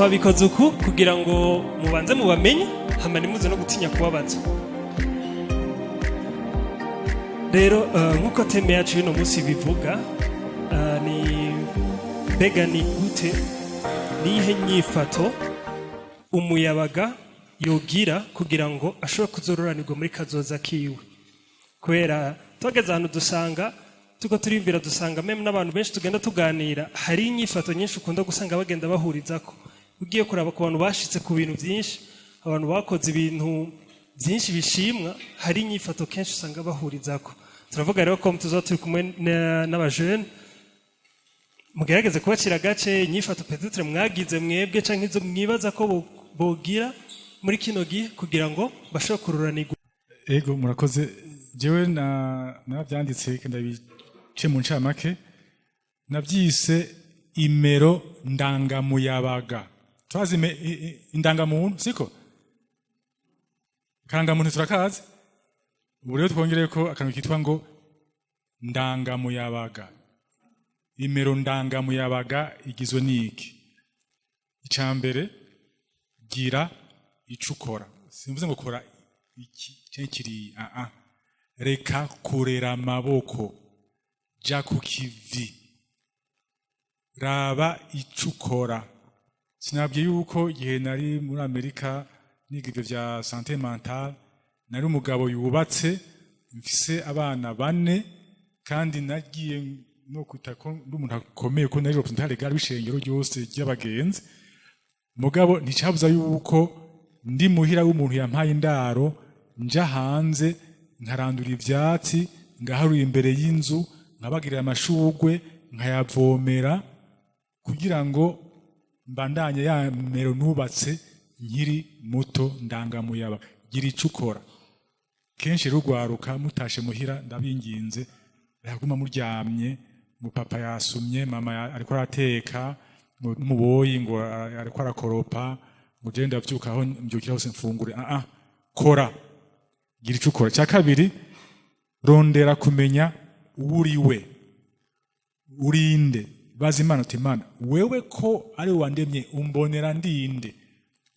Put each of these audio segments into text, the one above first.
Twabikoze uku kugira ngo mubanze mubamenye, hama ntimuze no gutinya kubabaza. Rero nk'uko thème yacu y'uno munsi bivuga, ni mbega ni gute, niyihe nyifato umuyabaga yogira kugira ngo ashobore kuzororanirwa muri kazoza kiwe? Kubera tugeze ahantu dusanga tuko turiyumvira, dusanga même n'abantu benshi tugenda tuganira, hari inyifato nyinshi ukunda gusanga bagenda bahurizako. Ugiye kuraba ku bantu bashitse ku bintu byinshi, abantu bakoze ibintu byinshi bishimwa, hari inyifato kenshi usanga bahurizako. Turavuga rero ko tuzoba turi kumwe n'abajene, mugerageze kubacira agace inyifato peut-être mwagize mwebwe canke izo mwibaza ko bogira muri kino gihe kugira ngo bashobore kururanirwa. Ego, murakoze. Jewe na navyanditse, reka ndabice mu ncamake. Navyise imero ndangamuyabaga. Twazi indangamuntu, siko? Karangamuntu turakazi. Ubu rero twongereko akantu kitwa ngo ndangamuyabaga. Imero ndangamuyabaga igizwe n'iki? Ica mbere, gira ico ukora. Simvuze ngo kora iki canke kiriya, ah ah. Reka kurera amaboko, ja ku kivi, raba ico ukora. Sinabwiye yuko igihe nari muri Amerika niga ivyo vya santé mentale, nari umugabo yubatse, mfise abana bane, kandi nagiye no kwita ko ndi umuntu akomeye, ko nari représentant légal w'ishengero ryose ry'abagenzi. Mugabo nticabuza yuko ndi muhira w'umuntu yampaye indaro, nja hanze nkarandura ivyatsi, ngaharura imbere y'inzu, nkabagirira amashurwe, nkayavomera, kugira ngo mbandanye ya mero nubatse nkiri muto. Ndangamuyaba, gira ico ukora. Kenshi rero ugwaruka mutashe muhira, ndabinginze, raguma muryamye ngo papa yasumye, mama ariko arateka, ngo n'umuboyi ngo ariko arakoropa, ngo je ndavyuka aho mbyukira hose mfungure. Ah ah, kora, gira ico ukora. Cya kabiri, rondera kumenya uwo uriwe, urinde. Baza Imana uti: "Imana, wewe ko ari wowe wandemye, umbonera ndinde?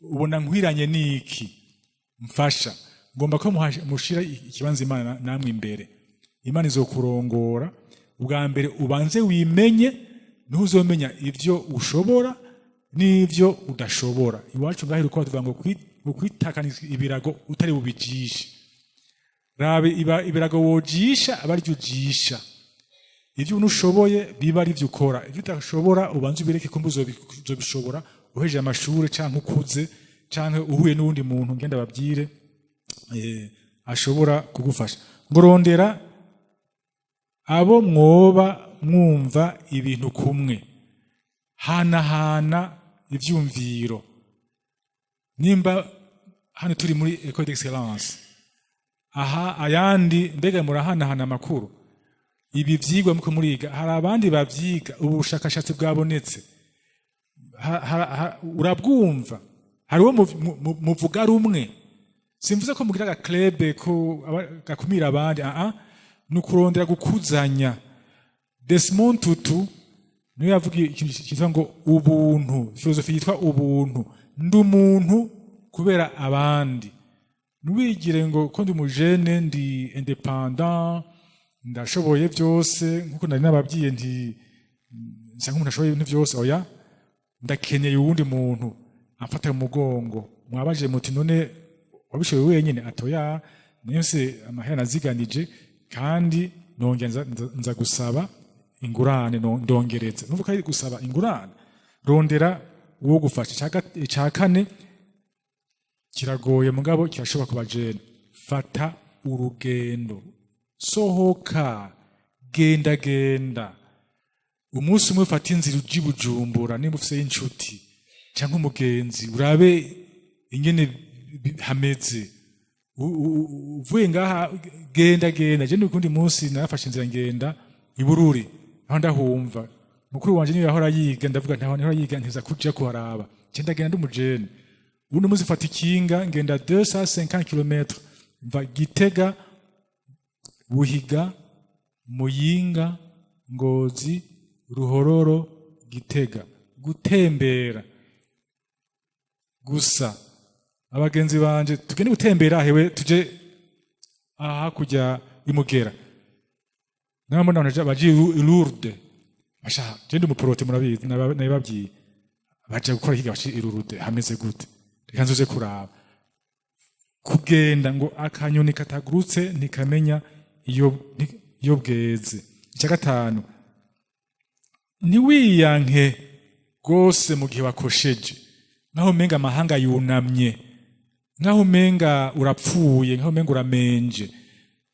Ubona nkwiranye n'iki? Mfasha." Ngomba ko mushira ikibanza Imana namwe imbere. Imana izokurongora. Ubwa mbere ubanze wimenye, ntuzomenya ivyo ushobora n'ivyo udashobora. Iwacu ngaho uko tuvuga ngo ngo kwitakaniza ibirago utari bubijishe. Rabe ibirago wojisha, aba arivyo ujisha. Ivyo ubona ushoboye biba ari vyo ukora, ivyo udashobora ubanze ubireke, ko uzobishobora uhejeje amashure canke ukuze canke uhuye n'uwundi muntu, ngenda babwire, ashobora kugufasha. Ngo rondera abo mwoba mwumva ibintu kumwe, hanahana ivyumviro. Nimba hano turi muri école d'excellence, aha ayandi, mbega murahanahana amakuru? Ibi vyigwa muko muriga, hari abandi bavyiga? Ubu bushakashatsi bwabonetse, urabwumva? Hari uwo muvuga rumwe? Simvuze ko mugira agaclub ko gakumira abandi, ah ah, ni ukurondera gukuzanya. Desmond Tutu niwe yavuga ikintu cyitwa ngo ubuntu, philosophie yitwa ubuntu. Ndi umuntu kubera abandi. Ntiwigire ngo ko ndi umujene, ndi indépendant, ndashoboye byose. Nkuko nari nababwiye nti nsa nk'umuntu ashoboye ibintu byose, oya, ndakeneye uwundi muntu amfata mu mugongo. Mwabajije muti: "None wabishoboye wenyine?" Atoya, nese amahera naziganije, kandi nongera nza gusaba ingurane, ndongereza. Nuvuga ari gusaba ingurane, rondera uwo gufasha. Ica kane kiragoye, mugabo kirashobora kuba jene: fata urugendo, sohoka, genda genda. Umunsi umwe ufata inzira uja i Bujumbura, nimba ufise inshuti cyangwa umugenzi, urabe ingene hameze. Uvuye ngaha, genda genda. Je n'ukundi munsi narafashe inzira ngenda i Bururi, aho ndahumva mukuru wanje niyo yahora yiga. Ndavuga ntaho niho yiga, ntiza kuja kuharaba. Je ndagenda ndi umujene. Ubundi munsi mfata ikinga, ngenda 250 km, mva Gitega, Buhiga, Muyinga, Ngozi, Ruhororo, Gitega, gutembera. Gusa abagenzi banje, tugende gutembera, hewe, tuje aha hakurya imugera, nabona abantu bagiye i Lourdes. Basha, je ndi umuprote, murabizi, nabibabwiye. Baje gukora higa, baci i Lourdes hameze gute? Reka nzoze kuraba. Kugenda ngo akanyoni katagurutse ntikamenya iyo bweze. Icya gatanu, ntiwiyanke rwose mu gihe wakosheje, nkaho umenga amahanga yunamye, nkaho umenga urapfuye, nkaho umenga uramenje.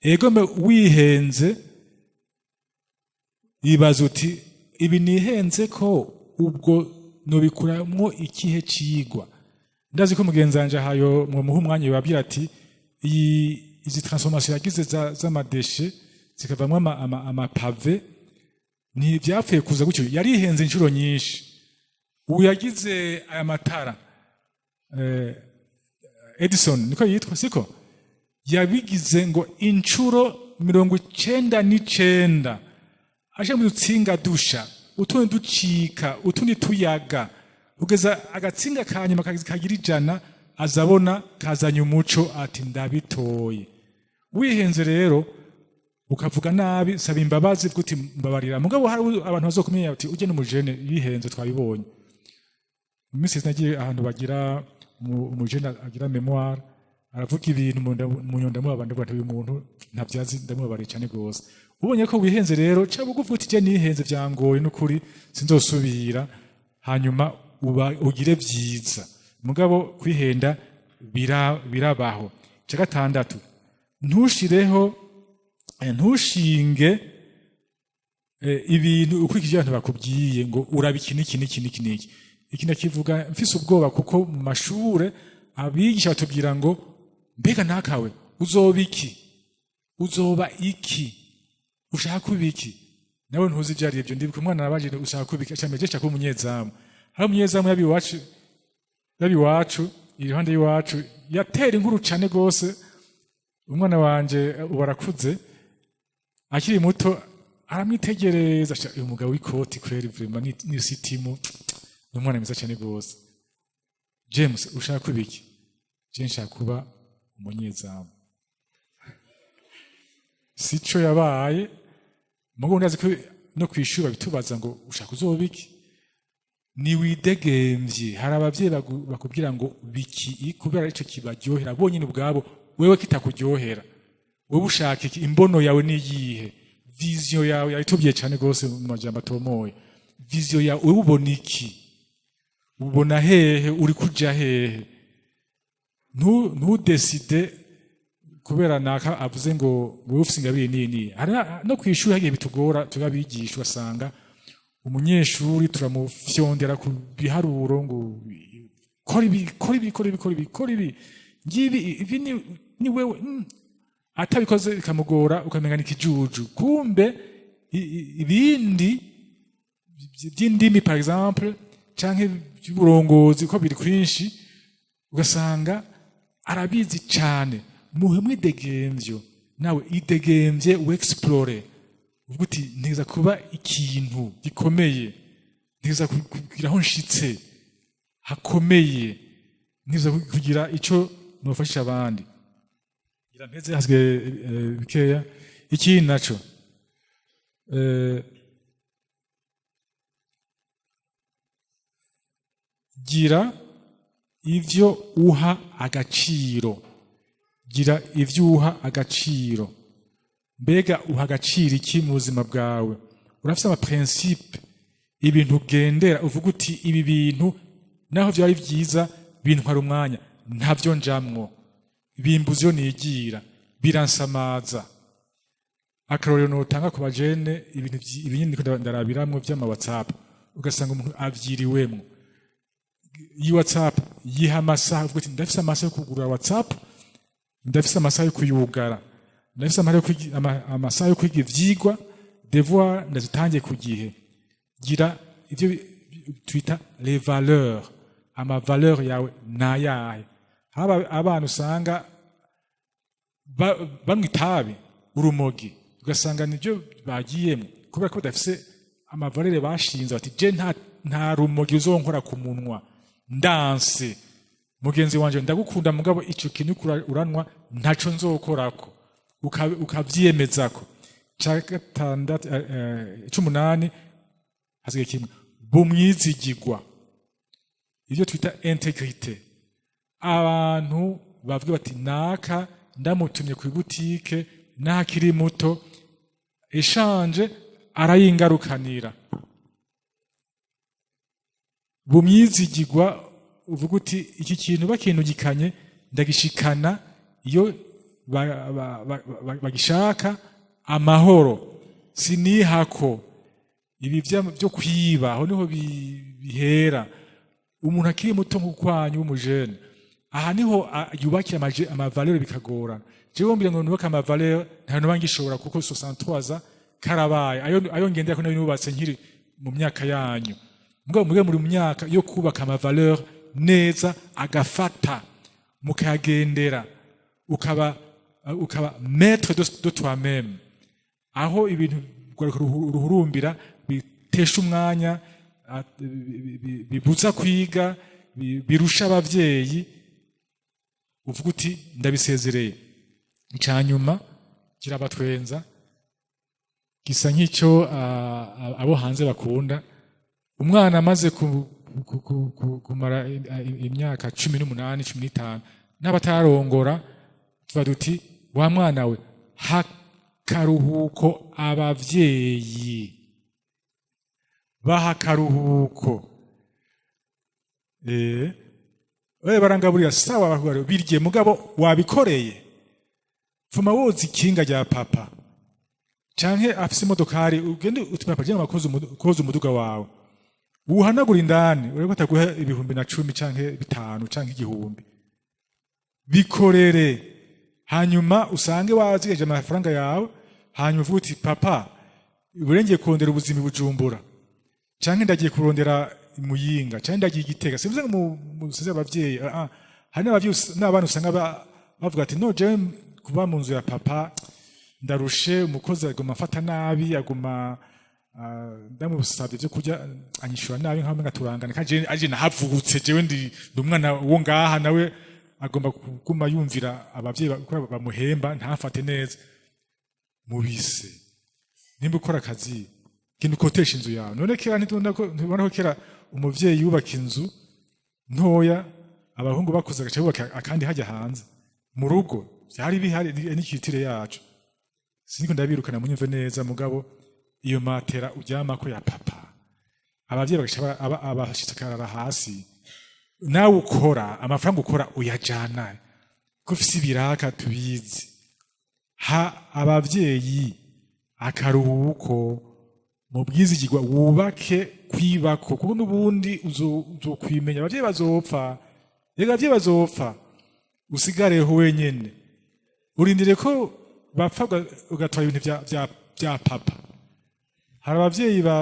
Ego mbe wihenze, ibaza uti: "Ibi nihenze ko ubwo nobikuramwo ikihe cigwa?" Ndazi ko mugenzi wanje ahayo mwomuha umwanya yababwira ati iyi izi transformation yagize z'ama déchets zikavamwo ama pavés ntibyapfuye kuza gutyo, yarihenze inshuro nyinshi. Ubu yagize aya matara, Edison niko yitwa, siko? Yabigize ngo inshuro 99, aje mu dutsinga dusha, utundi ducika, utundi tuyaga, kugeza agatsinga ka nyuma kagira 100, azabona kazanye umuco, ati: "Ndabitoye." Wihenze rero ukavuga nabi, saba imbabazi, vuga uti: "Mbabarira." Mugabo hari abantu bazokumenya bati: "Ujye n'umujene yihenze, twabibonye." Mu minsi nagiye ahantu bagira umujene agira mémoire, aravuga ibintu mu nyonda ndamubabarira, ndavuga nti: "Uyu muntu ntabyazi, ndamubabariye cyane rwose." Ubonye ko wihenze rero, ca bugufi uti: "Je nihenze, vyangoye, n'ukuri sinzosubira." Hanyuma uba ugire vyiza. Mugabo kwihenda birabaho. Icya gatandatu, ntushireho ntushinge ibintu ukurikije abantu bakubwiye ngo uraba iki n'iki n'iki n'iki n'iki. Iki ndakivuga mfise ubwoba, kuko mu mashure abigisha batubwira ngo: "Mbega nakawe uzoba iki? Uzoba iki? Ushaka kuba iki?" Nawe ntuzi ibyo ari byo. Ndibuka umwana nabajije: "Ushaka kuba iki?" Aca nshaka kuba umunyezamu. Hari umunyezamu yaba iwacu, iruhande y'iwacu, yatera inkuru cane gose. Umwana wanje ubu arakuze, akiri muto aramwitegereza aca: "Uyu mugabo w'ikoti kweri, vraiment ni sitimu, ni umwana mwiza cyane gose. James, ushaka kuba iki?" "Je nshaka kuba umunyezamu." Sico yabaye. Mugabo ndazi ko no kwishuri babitubaza ngo: "Ushaka uzoba iki?" Niwidegemvye. Hari abavyeyi bakubwira ngo biki kubera ico kibaryohera bonyine ubwabo, wewe kitakuryohera. Wewe ushaka iki? Imbono yawe ni iyihe? Vision yawe yayitubwiye cyane rwose mu majambo atomoye. Vision yawe, wewe ubona iki? Ubona hehe? Uri kuja hehe? Ntudeside kubera naka avuze ngo wewe ufise ingabire niyi niyi. Hari no kwishuri hagiye bitugora, tugabigisha, ugasanga umunyeshuri turamufyondera ku biharuro ngo: "Kora ibi, kora ibi, kora ibi, kora ibi, kora ibi ngibi, ibi ni wewe." Atabikoze bikamugora, ukamenga ni ikijuju. Kumbe ibindi by'indimi, par exemple, canke by'uburongozi, ko biri kwinshi, ugasanga arabizi cane. Muhe mwidegemvyo, nawe idegemvye, wexplore, uvuga uti: "Ntiza kuba ikintu gikomeye, ntiza kugira aho nshitse hakomeye, ntiza kugira ico nofashisha abandi." Ngira mpeze, hasigaye bikeya. Ikindi naco, gira ivyo uha agaciro. Gira ivyo uha agaciro. Mbega uha agaciro iki mu buzima bwawe? Urafise ama principes, ibintu ugendera, uvuga uti: "Ibi bintu naho vyari vyiza bintwara umwanya, ntavyo njamwo, bimbuza iyo nigira, biransamaza." Akarorero notanga ku bajene, ibintu ibi nyene ndiko ndarabiramwo vy'ama WhatsApp, ugasanga umuntu avyiriwemwo. Iyi WhatsApp, yiha amasaha, uvuga uti: "Ndafise amasaha yo kugura WhatsApp, ndafise amasaha yo kuyugara, ndafise amasaha yo kwiga ivyigwa, devoir ndazitangiye ku gihe." Gira ivyo twita les valeurs. Ama valeurs yawe nayahe? Haba abana usanga banywa itabi, urumogi, ugasanga nibyo bagiyemo kubera ko badafise ama valeurs bashinze, bati: "Je nta rumogi uzonkora ku munwa, ndanse." Mugenzi wanje, ndagukunda, mugabo ico kintu uriko uranwa ntaco nzokorako. Ukavyiyemezako. Ca gatandatu, c'umunani, hasigaye kimwe: bumwizigirwa, ibyo twita intégrité. Abantu bavuga bati: "Naka ndamutumye ku butike n'akiri muto, eshanje arayingarukanira." Bumwizigirwa, uvuga uti: "Iki kintu bakinugikanye, ndagishikana iyo bagishaka amahoro, sinihako." Ibi byo kwiba, aho niho bihera. Umuntu akiri muto nk'ukwanyu w'umujene, aha niho yubakira ama valeurs, bikagorana. Jewe mbwira ngo nubake ama valeurs, nta noba ngishobora, kuko 63 karabaye. Ayo ngendera ko nayo nubatse nkiri mu myaka yanyu. Mugabo muge muri mu myaka yo kubaka ama valeurs neza, agafata, mukayagendera, ukaba maître de toi-même. Aho ibintu urwaruka ruhurumbira bitesha umwanya, bibuza kwiga, birusha abavyeyi, uvuga uti: "Ndabisezereye." Icanyuma kirabatwenza, gisa nk'icyo abo hanze bakunda. Umwana amaze kumara imyaka 18, 15, n'abatarongora, tuba duti: "Wa mwana we, hakaruhuko." Abavyeyi baha akaruhuko. Barangaburira, sawa, bakubwira birye, mugabo wabikoreye. Pfuma woza ikinga rya papa, canke afise imodokari, ugende utume papa ngo koza umuduga wawe, uwuhanagura indani, urebe ko ataguha 10,000 canke 5 canke 1000. Bikorere, hanyuma usange wazigeje amafaranga yawe, hanyuma uvuge uti: "Papa, burengeye kurondera ubuzima i Bujumbura, canke ndagiye kurondera i Muyinga, canke ndagiye i Gitega." Simvuze ngo musize abavyeyi. Hari n'abavyeyi n'abana usanga bavuga ati: "No, jewe kuba mu nzu ya papa ndarushe, umukozi aguma afata nabi, aguma ndamusabye ibyo kurya anyishura nabi, nkaho umenga turangane, kandi jewe aje nahavutse, jewe ndi umwana wo ngaha, nawe agomba kuguma yumvira abavyeyi ko bamuhemba, ntafate neza." Mubise nimba ukora akazi, genda ukotesha inzu yawe. None kera ntitubona ko, ntibona ko kera umuvyeyi yubaka inzu ntoya, abahungu bakuze agaca bubaka akandi hajya hanze mu rugo? Byari bihari n'ikitire yacu. Siniko ndabirukana, munyumve neza, mugabo iyo matera uryamako ya papa, abavyeyi bagaca abashitsi akarara hasi, nawe ukora amafaranga, ukora uyajana ko ufise ibiraka tubizi. Ha abavyeyi akaruhuko mu bwizigirwa, wubake kwibako, kuko n'ubundi uzokwimenya. Abavyeyi bazopfa, rega abavyeyi bazopfa, usigareho wenyene, urindire ko bapfa, ugatwara ibintu vya papa. Hari abavyeyi ba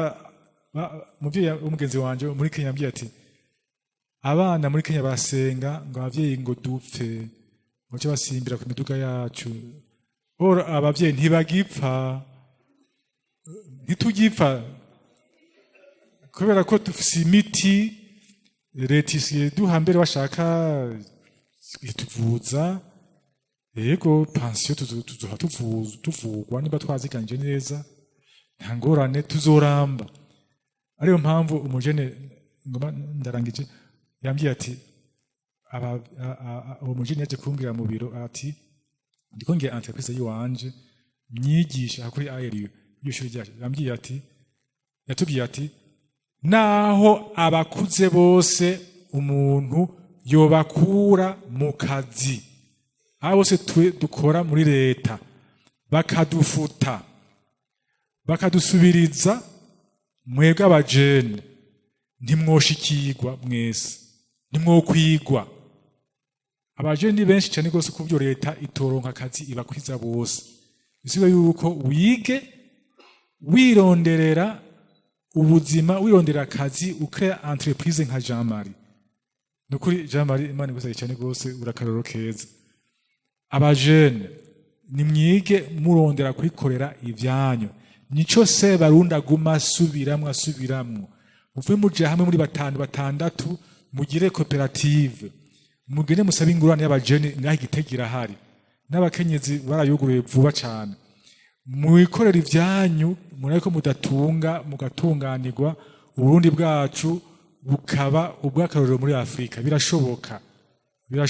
umuvyeyi w'umugenzi wanje muri Kenya yambwiye ati: "Abana muri Kenya basenga ngo abavyeyi ngo dupfe, ngo bace basimbira ku miduga yacu." Ora abavyeyi ntibagipfa, ntitugipfa kubera ko dufise imiti leta isigaye duha, mbere bashaka ituvuza. Yego, pansiyo tuzoha tuvugwa niba twaziganje neza, nta ngorane, tuzoramba. Ariyo mpamvu umujene, ngoma ndarangije, yambwiye ati uwo mujene yaje kumbwira mu biro ati: "Ndiko ngiye entreprise yiwanje myigisha kuri ARU y'ishuri ryacu." Yambwiye ati, yatubwiye ati: "Naho abakuze bose umuntu yobakura mu kazi, abo bose twe dukora muri leta bakadufuta, bakadusubiriza mwebwe abajene, ntimwoshikirwa mwese, ntimwokwigwa." Abajene ni benshi cyane rwose, ku byo leta itoronka akazi ibakwiza bose. Bisiba yuko wige wironderera ubuzima, wirondera akazi, ukrea entreprise nka Jean Marie. Nukuri Jean Marie, Imana igusabye cyane rwose, urakaroro keza. Abajene nimwige murondera kwikorera ivyanyu. Nico se Barundi aguma asubiramwo, asubiramwo: muve muje hamwe muri batanu, batandatu, mugire koperative. Mugende musabe ingurane y'abajene, ngaho Igitega irahari, n'abakenyezi barayuguruye vuba cane. Mwikorera ivyanyu, murabe ko mudatunga, mugatunganirwa, Uburundi bwacu bukaba ubw'akarorero muri Afurika. Birashoboka.